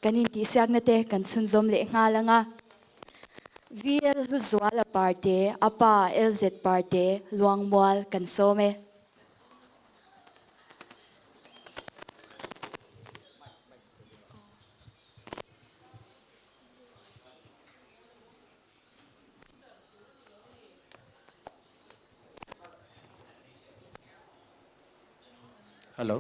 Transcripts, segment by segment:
Kan intihsiakna te kan chhunzawm leh nghal ang a. VL Hluzuala Parte, a pa LZ Parte, Luangmual kan sawm e. Hello.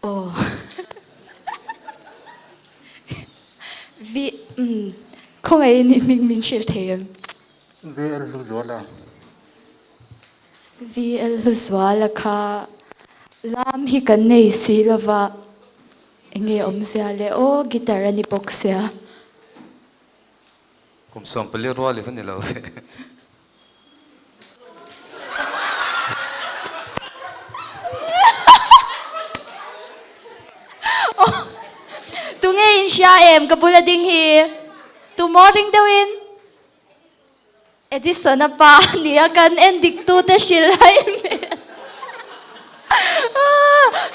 Aw. Vi, umm, khawngaihin i hming min hrilh thei em? VL Hluzuala. VL Hluzuala kha lam hi kan nei si lova, enge awmzia le aw, guitar a ni bawk sia. Kum 14 rual i va ni lo ve. Tunge in hria em ka bula ding hi? Tumaw ring deuhin? Edison a pa a nia kan en dik tu te hrilh hai hmel.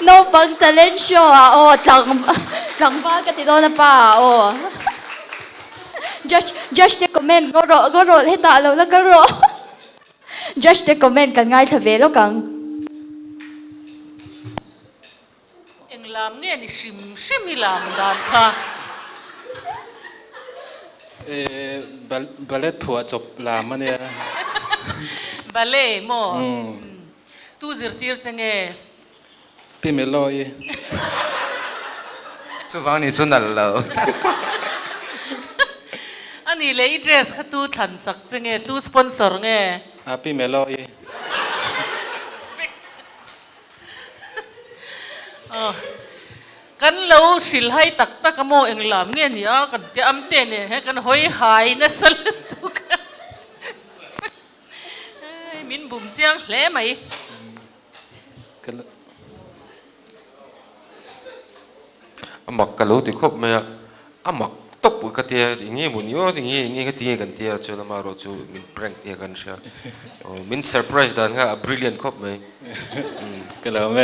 Naupang talent show ah aw tlang tlangval ka ti dawn a pa ah aw. Judge judge te comment ngaw rawh ngaw rawh hetah lo la kal rawh. Judge te comment kan ngaithla ve lawk ang. Eng lam nge ni hrim hrim i lam dan kha? Ballet phuah chawp lam a nia. Ballet maw? Tu zirtir che nge? Pi Melo-i. Chuvang ni chu nalh lo. A nih leh i dress kha tu thlan sak che nge? Tu sponsor nge? Pi Melo-i. Kan lo hrilhai tak tak a maw eng lam nge ni a kan ti am te nen hian kan hawi hai nasa lutuk a min bum chiang hle mai. A mak ka lo ti khawp mai a, a mak tawp ka tia eng nge maw ni aw eng nge eng nge ti nge kan tia chuan amaherawh chu min prank tia kan hria aw min surprise dan kha a brilliant khawp mai. Ka lo awm e.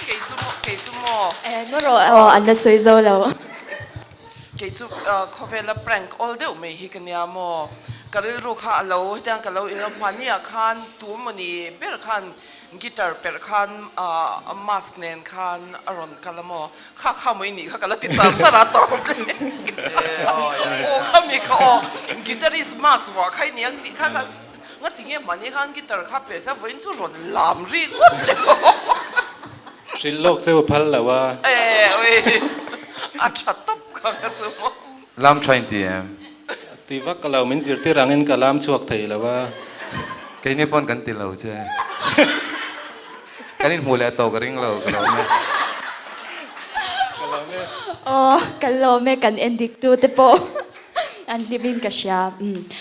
Kei chu maw kei chu maw. Eng erawh aw an la sawi zo lo. Kei chu khawvela prank awl deuh mai hi ka nia maw. Ka rilru kha a lo hetiang ka lo in a hmaniah khan tu mawni ber khan Guitar perh khan mask nen khan a rawn kal a maw? Kha kha maw i nih kha ka la ti char char a tawp aw kha mi kha aw guitarist mask vuah kha i ni ang tih kha kha nga ti nge mahni khan guitar kha perh sia vawiin chu rawn lam ri ngawt le aw. Hrilh lawk che u phal lo a. E ui a tha tawp kha ka chu maw. Lam tha in ti em? Ti vak ka lo, min zirtir angin ka lam chhuak thei lo a. Keini pawn kan ti lo che. Kan inhmuh leh tawh ka ring lo, ka lawm e. Ka lawm e. Aw, kan lawm e, kan en dik tu te pawh an hlim in ka hria.